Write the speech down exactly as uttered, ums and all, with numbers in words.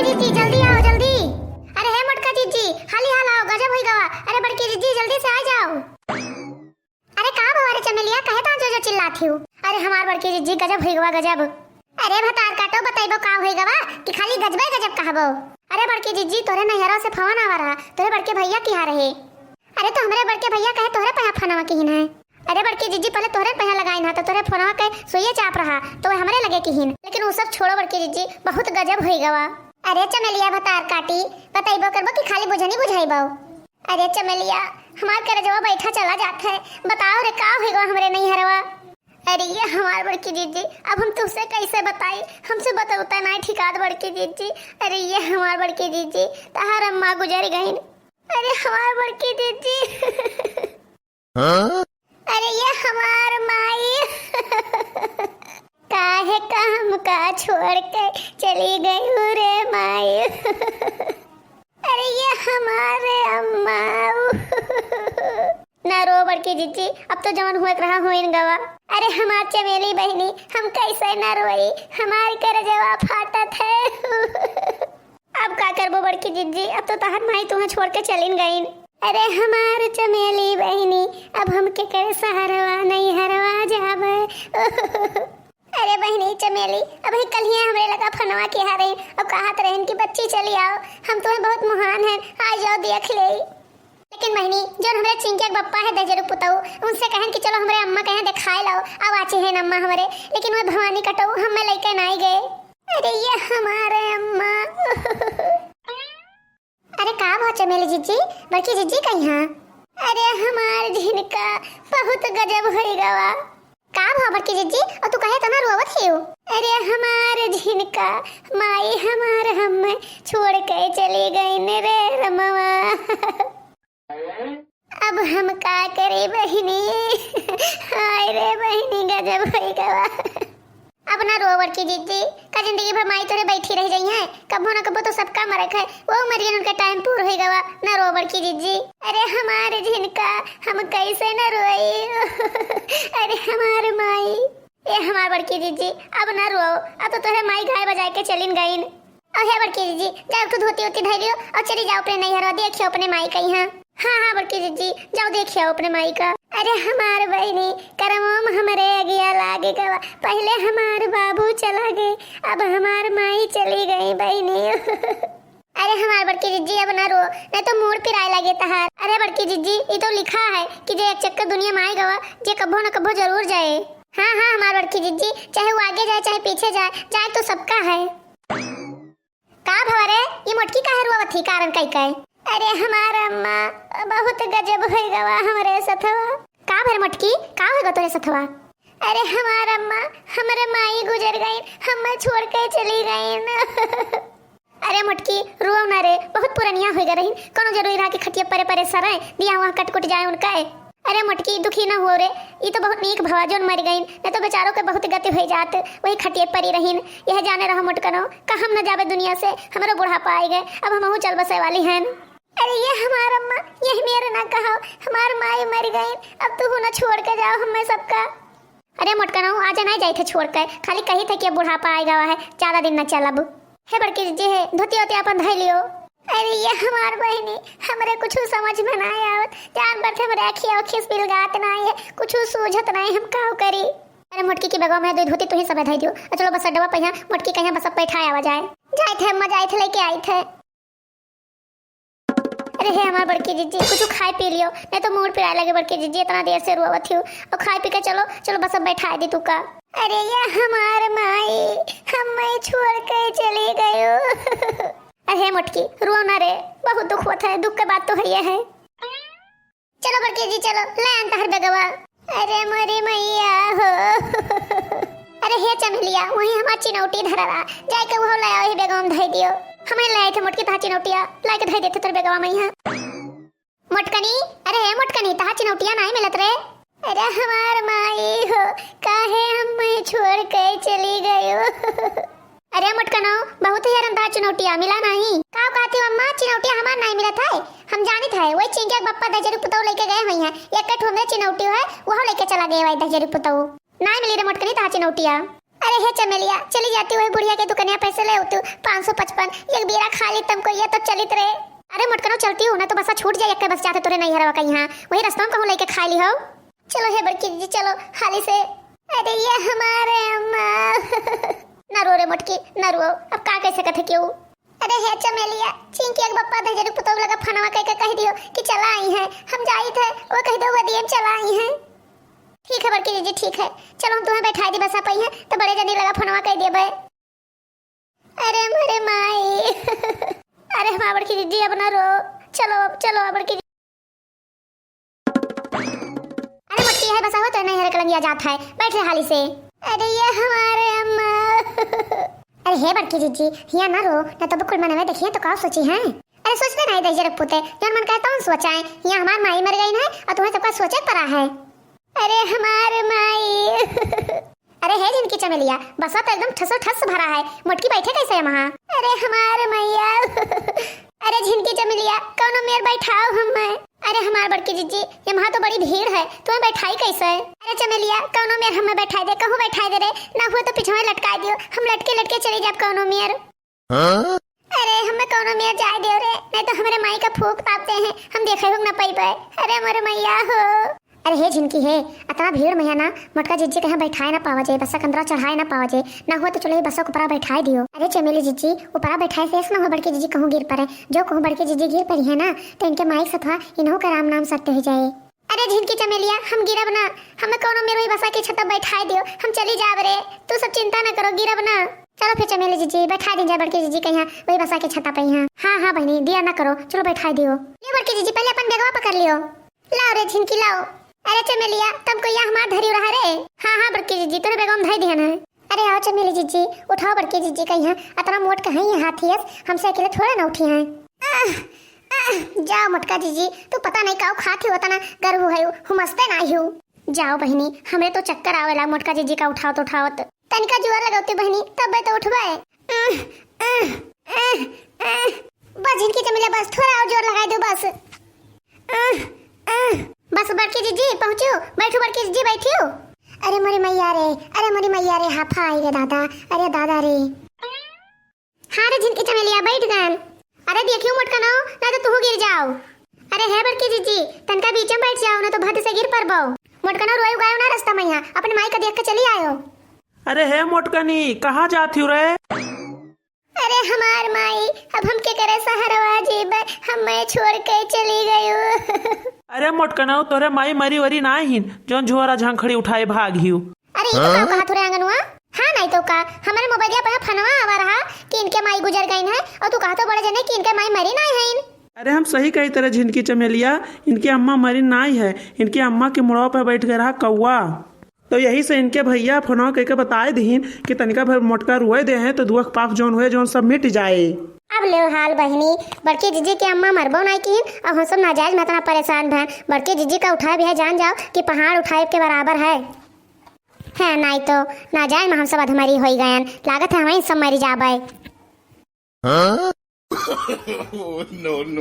जीजी, जल्दी आओ, जल्दी। अरे हे मोटका जीजी, हाली हाल आओ, गजब होई गवा। अरे बड़की जीजी, जल्दी से आ जाओ। अरे का भवा रे चमेलिया, कहे ता जो जो चिल्लात हिउ? अरे हमार बड़की जीजी, गजब होई गवा, गजब। अरे भतार काटो, बतइबो का होई गवा कि खाली गजबे गजब कहबो? अरे बड़की जीजी, तोरे नैहरा से फोन आवा रहा, तोरे बड़के भैया किहाँ रहे। अरे तो हमरे बड़के भैया कहे तोहरे पया फोनवा किहिन है। अरे बड़की जीजी, पहले तोहरे पया लगाइन है तो तोहरे फोनवा के सुइये चाप रहा तो वह हमरे लगे किहिन। लेकिन उ सब छोड़ो बड़की जीजी, बहुत गजब होई गवा। अरे चमेलिया भतार काटी, बतइबो करबो कि खाली बुझनी बुझाइबो? अरे चमेलिया, हमार करजवा बैठा चला जात है, बताओ रे का होई गवा हमरे नैहरवा। अरे ये हमार बड़की जीजी, अब हम तुमसे कैसे बताई, हमसे बतौता नाहीं ठिकात बड़की जीजी। अरे ये हमार बड़की जीजी, तहार अम्मा गुजर गईन। अरे हमार बड़की जीजी। हाँ? अरे ये हमार माई। काहे का हमका छोड़ के चली गई रे माई? अरे ये हमारे अम्मा। ना रो बड़की जीजी, अब तो जवन हुए के रहा होइन गवा। अरे हमार चमेली बहिनी, हम कैसे ना रोई, हमार करजवा फाटत है। अब का करबो बड़की जीजी, अब तो तहार माई तुहें छोड़ के चलिन गईन। अरे हमार चमेली बहिनी, अब हम केकरे सहारवा नैहरवा जाबे। अरे बहिनी चमेली, अबही कल्हिया हमरे लगा फोनवा किहा रहिन, अब कहत रहिन कि बच्ची चली आओ, हम तुहें बहुत मुहान हैं, आ जाओ देख ले। लेकिन बहिनी, जौन हमरे चिंकिया के बप्पा है दहिजरू पुतऊ, उनसे कहन कि चलो हमरे अम्मा के यहाँ देखाए लाओ, अब आची है अम्मा हमरे, लेकिन वह भवानी कटऊ हमें लेके नाई गए। अरे ये हमारे अम्मा। अरे का भा चमेली जीजी, बड़की जीजी कइहाँ? अरे हमार झिनका, बहुत गजब होई गवा। का भा बड़की जीजी, और तू काहे इतना रोवत हियो? अरे हमार झिनका, माई हमार हमें छोड़ के चली गईन रे रमवा। अब हम का करी बहिनी? हाय रे बहिनी, गजब होई गवा। अब ना रो बड़की जीजी, का जिंदगी भर माई तोरे बैठी रह जाई है? कबो ना कबो तो सबका मरक है, वो मरियन उनका टाइम पूर होई गवा, ना रो बड़की जीजी। अरे हमारे झिनका, हम कैसे ना रोई? अरे हमारे माई। ए हमार बड़की जीजी, अब ना रो, अब तो तोरे माई गाय बजाए के चलिन गईन। अहे बड़की जीजी, जाओ तू धोती उती धइ लियो और चली जाओ अपने नैहरवा, देखियो अपने माई कइहाँ। हाँ, हाँ बड़की जीजी, जाओ देखियो अपने माई का। अरे हमार बहिनी, करमवा में हमरे अगिया लागे गवा। पहले हमार बाबू चला गए, अब हमार माई चली गई बहिनी। अरे हमार बड़की जीजी, अब ना रो, नहीं तो मूड़ पिराए लागे तहार। अरे बड़की जीजी, ई तो लिखा है कि जे एक चक्कर दुनिया में आए गवा, जे कभो न कभो जरूर जाए। हाँ, हाँ हमार बड़की जीजी, चाहे वो आगे जाए चाहे पीछे जाए, जाए तो सबका है। का भवा रे, ई मोटकी काहे रोवत ही, कारण कई कई? अरे हमार अम्मा, बहुत गजब होई गवा हमरे सथवा। का भर मोटकी, का होई गवा तोरे सथवा? अरे हमार अम्मा, हमरे माई गुजर गईन, हमें छोड़ के चली गईन। अरे मोटकी, रोव ना रे, बहुत पुरनिया होई गई रहीन, कोनो जरूरी रहा कि खटिया परे परे सरे, दिया वहाँ कट कुट जाए उनका। अरे मोटकी, दुखी ना हो रे, ई तो बहुत नीक भवा जोन मर गईन, न तो बेचारों के बहुत गति होई जात, वही खटिए परी रहीन। यह जाने रहो मोटकनो, का हम न जाबे दुनिया से, हमरो बुढ़ापा आई गए, अब हमहू चल बसे वाली हैं। अरे ये हमार अम्मा, यही मेरे ना कहो, हमार माई मर गईन, अब तू ना छोड़ के जाओ हमें सबका। अरे मोटकनो, आजा नहीं जाई थे छोड़ के, खाली कही थे कि अब बुढ़ापा आई गवा है, ज्यादा दिन न चलब। हे बड़की जीजी, हे धोती ओती अपन धई लियो। अरे ये हमार बहिनी, हमरे कुछ समझ में ना आवत, जान पर हमरे अखिया उखिस बिलगात ना है, कुछ सूझत ना है, हम का करी? अरे मोटकी की बगवा में दो धोती तुही सब धई दियो, और चलो बस अड्डवा पहिया मोटकी कहीं बस बैठा आवा जाए। जाए थे अम्मा, जाए थे लेके आई थे। अरे हे हमार बड़की जीजी, कुछ खाए पी लियो, नहीं तो मूड़ पिराए लगे बड़की जीजी, इतना देर से रोवत हियो, और खाए पी के चलो, चलो बस अब बैठा दी तू का। अरे ये हमार माई, हमें छोड़ के चली गयो। अरे मोटकी, रो ना रे, बहुत दुख होत है, दुख के बात तो है ये है। चलो बड़की जी, चलो, ले आन तहर बेगवा। अरे मोरी मैया हो। अरे हे चमेलिया, वही हमार चिनौटी धरला, जाए के वो ले आओ, ही बेगवा में धई दियो। हमें ले आए थे मोटकी तहार चिनौटिया, लाए के धई देते तोर बेगवा में यहाँ। मोटकनी, अरे हे मोटकनी, तहार चिनौटिया नाई मिलत रे। अरे हमार माई हो, काहे हमें छोड़ के चली गयो? अरे मोटकनो, बहुत ही हरमदार चिनौटिया मिला नहीं। का कहती हो अम्मा, चिनौटिया हमार नहीं मिलत है? हम जानित है, वही चिंकिया के बप्पा दहिजरू पुतऊ लेके गए हुई हैं। एक ठो हमरे चिनौटी है, वह लेके चला गए भाई दहिजरू पुतऊ। नहीं मिली रे मोटकनी तहार चिनौटिया। अरे हे चमेलिया, चली जाती वही बुढ़िया के दुकनिया पैसे ले उतू, पाँच सौ पचपन, एक बीरा खा ली तमको, ये तो चलित रे। अरे मोटकनो, चलती हूँ ना तो बसा छूट जाए, एक बस जाते तोरे नैहरवा का यहाँ, वही रस्ता में कहूँ लेके खा ली हो। चलो हे बड़की जीजी, चलो हाली से। अरे ये हमारे अम्मा। ना रो रे मोटकी, ना रो, अब का कैसे कथे क्यों? अरे हे चमेलिया, चिंकी एक बप्पा दहिजरी पुतौ लगा फनवा कह के कह दियो कि चला आई हैं, हम जाइत है, वो कह दो वो दिए चला आई हैं। ठीक है बड़की जीजी, ठीक है, चलो हम तुम्हें बैठा दी बसा पई है तो बड़े जनी लगा फनवा कह दिए बे। अरे मोरे माई। अरे हमार बड़की जीजी अब ना रो, चलो अब चलो बड़की। अरे मोटकी है बसा हो तो नहीं हरे कलंगिया जात है, बैठ रे हाली से। अरे ये हमारे अम्मा। अरे हे बड़की जीजी, हिया ना रो, ना तो कुल मनवे देखिए तो का सोची हैं। अरे सोचते नहीं दहिजर पुते, जौन मन कहे तौन सोचाए। हिया हमार माई मर गई है और तुम्हें सबका सोचे पड़ा है। अरे हमार माई। अरे हे झिनकी चमेलिया, बसा तो एकदम ठसो ठस भरा है, मोटकी बैठे कैसे है वहाँ? अरे हमार मैया। अरे झिनकी चमेलिया, कौनो मेर बैठाओ हमें। अरे हमार बड़की जीजी, ये वहाँ तो बड़ी भीड़ है, तुम्हें बैठाई कैसे? अरे चमेलिया, कौनो मेर हमें बैठाई दे, कहूँ बैठाई दे रे, ना हुआ तो पिछवे लटकाई दियो, हम लटके लटके चली जाब कौनो मेर। हाँ? अरे हमें कौनो मेर जाए दियो रे, नहीं तो हमरे माई का फूंक ताप दे हैं, हम देखे हुक ना पइबे। अरे मोरे मैया हो। अरे हे झिनकी हे, अतना भीड़ में है ना, मोटका जीजी कहीं बैठाए ना पावा जाए, बसा के अंदरा चढ़ाए ना पावा जाए, ना हुआ तो चलो ये बसा के ऊपरा बैठाए दियो। अरे चमेली जीजी, ऊपरा बैठाए से ऐसा ना हो बड़की जीजी कहूँ गिर पड़े, जो कहूँ बड़की जीजी गिर पड़ी है ना, तो इनके माई के सथवा इन्हों का राम नाम सत्य हो जाए। अरे झिनकी चमेलिया, हम गिरब ना, हमें कौनो मेर वही बसा के छत्ता बैठाए दियो, हम चली जाब रे, तू सब चिंता ना करो, गिरब ना। चलो फिर चमेली जीजी, बैठा दी जाए बड़की जीजी के यहाँ, वही बसा के छत्ता पे यहाँ। हाँ हाँ बहनी, दिया ना करो, चलो बैठाए दियो। ले बड़की जीजी, पहले अपन बैगवा पकड़ लियो। लाओ रे झिनकी, लाओ। अरे चमेलिया, तब को यहाँ हमार धरी रहा रे। हाँ हाँ बड़की जीजी, तोरे बैगवा में धर दिया ना। अरे आओ चमेली जीजी, उठाओ बड़की जीजी का यहाँ, अतना मोट कहाँ ये हाथी है, हमसे अकेले थोड़ा ना उठी हैं। आह, आह, जाओ मोटका जीजी, तू पता नहीं काऊ खात ही उतना गर्व है, हुमसते ना ही। जाओ बहिनी, हमरे तो चक्कर आवेला मोटका जीजी का उठावत उठावत। तनिका जोर लगौती बहिनी, तब तो उठबे। आह, आह, आह, आह। बस झिनकी चमेलिया, बस थोड़ा और जोर लगाई दो बस। आह, आह। बस बड़की जीजी पहुँचो, बैठो बड़की जीजी बैठियो। अरे मोरी मैया रे, अरे मोरी मैया रे, हाफा आई रे दादा, अरे दादा रे। हाँ रे झिनकी चमेलिया, बैठ गन। अरे देखियो मोटकनो, ना तो तू गिर जाओ। अरे हे बड़की जीजी, तनका बीच में बैठ जाओ, ना तो भद से गिर पड़बो। मोटकनो रोए उगायो ना रास्ता में यहाँ, अपने माई का देख के चली आयो। अरे हे मोटकनी, कहाँ जात हियो रे? अरे हमार माई, अब हम के करे सहारवा जीबे, हमें छोड़ के चली गयो। अरे मोटकनो, तोरे माई मरी वरी ना हिन, जौन झोरा झंखड़ी उठाए भाग हियो। अरे, ई तो का कहत हो रे अंगनुआ? हाँ, नहीं तो का, हमारे मोबाइलिया पे फनवा आवा रहा कि इनके माई गुजर गईन है, और तू कहत हो बड़े जने कि इनके माई मरी नाई हईन। अरे, हम सही कही तेरे झिनकी चमेलिया, इनके अम्मा मरी नाई है, इनके अम्मा के मुड़वा पे बैठ गए रहा कौआ। तो यही से इनके भैया फोनवा कह के बताए दीन कि तनिका भर मोटका रुए दे हैं, तो दुख पाप जौन हुए, जौन सब मिट जाए। अब ले हाल बहिनी, बड़की जीजी के अम्मा मरबो नाई कीन, और हम सब नाजायज में इतना परेशान भैन। बड़की जीजी का उठाए भी है, जान जाओ कि पहाड़ उठाए के बराबर है। है, नाई तो नाजायज में हम सब अधमरी होई गयन। लागत है, हमें सब मरी जाबे। हाँ? Oh, no, no।